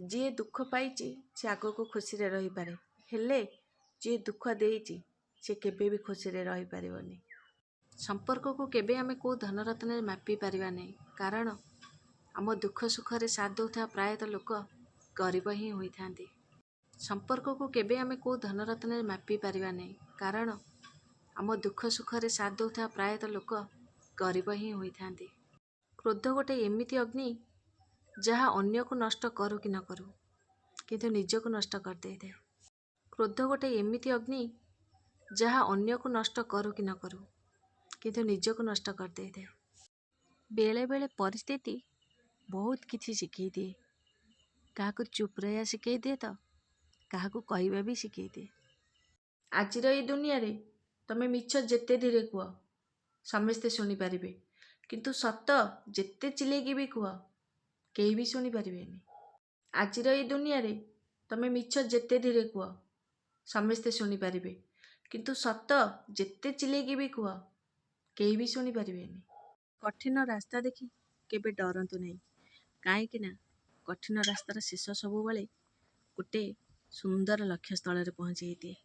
ଯିଏ ଦୁଃଖ ପାଇଛି ସେ ଆଗକୁ ଖୁସିରେ ରହିପାରେ, ହେଲେ ଯିଏ ଦୁଃଖ ଦେଇଛି ସେ କେବେ ବି ଖୁସିରେ ରହିପାରିବନି। ସମ୍ପର୍କକୁ କେବେ ଆମେ କେଉଁ ଧନରତ୍ନରେ ମାପି ପାରିବା ନାହିଁ, କାରଣ ଆମ ଦୁଃଖ ସୁଖରେ ସାଥ ଦେଉଥିବା ପ୍ରାୟତଃ ଲୋକ ଗରିବ ହିଁ ହୋଇଥାନ୍ତି। ସମ୍ପର୍କକୁ କେବେ ଆମେ କେଉଁ ଧନରତ୍ନରେ ମାପି ପାରିବା ନାହିଁ, କାରଣ ଆମ ଦୁଃଖ ସୁଖରେ ସାଥ ଦେଉଥିବା ପ୍ରାୟତଃ ଲୋକ ଗରିବ ହିଁ ହୋଇଥାନ୍ତି। କ୍ରୋଧ ଗୋଟେ ଏମିତି ଅଗ୍ନି ଯାହା ଅନ୍ୟକୁ ନଷ୍ଟ କରୁ କି ନ କରୁ, କିନ୍ତୁ ନିଜକୁ ନଷ୍ଟ କରିଦେଇଥାଏ। କ୍ରୋଧ ଗୋଟେ ଏମିତି ଅଗ୍ନି ଯାହା ଅନ୍ୟକୁ ନଷ୍ଟ କରୁ କି ନ କରୁ, କିନ୍ତୁ ନିଜକୁ ନଷ୍ଟ କରିଦେଇଥାଏ। ବେଳେବେଳେ ପରିସ୍ଥିତି ବହୁତ କିଛି ଶିଖେଇ ଦିଏ। କାହାକୁ ଚୁପ୍ ରହିବା ଶିଖେଇ ଦିଏ ତ କାହାକୁ କହିବା ବି ଶିଖେଇ ଦିଏ। ଆଜିର ଏଇ ଦୁନିଆରେ ତମେ ମିଛ ଯେତେ ଧୀରେ କୁହ, ସମସ୍ତେ ଶୁଣିପାରିବେ, କିନ୍ତୁ ସତ ଯେତେ ଚିଲେଇକି ବି କୁହ, କେହି ବି ଶୁଣିପାରିବେନି। ଆଜିର ଏଇ ଦୁନିଆରେ ତମେ ମିଛ ଯେତେ ଧୀରେ କୁହ, ସମସ୍ତେ ଶୁଣିପାରିବେ, କିନ୍ତୁ ସତ ଯେତେ ଚିଲେଇକି ବି କୁହ, କେହି ବି ଶୁଣିପାରିବେନି। କଠିନ ରାସ୍ତା ଦେଖି କେବେ ଡରନ୍ତୁ ନାହିଁ, କାହିଁକି ନା କଠିନ ରାସ୍ତାର ଶେଷ ସବୁବେଳେ ଗୋଟେ ସୁନ୍ଦର ଲକ୍ଷ୍ୟସ୍ଥଳରେ ପହଞ୍ଚେଇ ଦିଏ।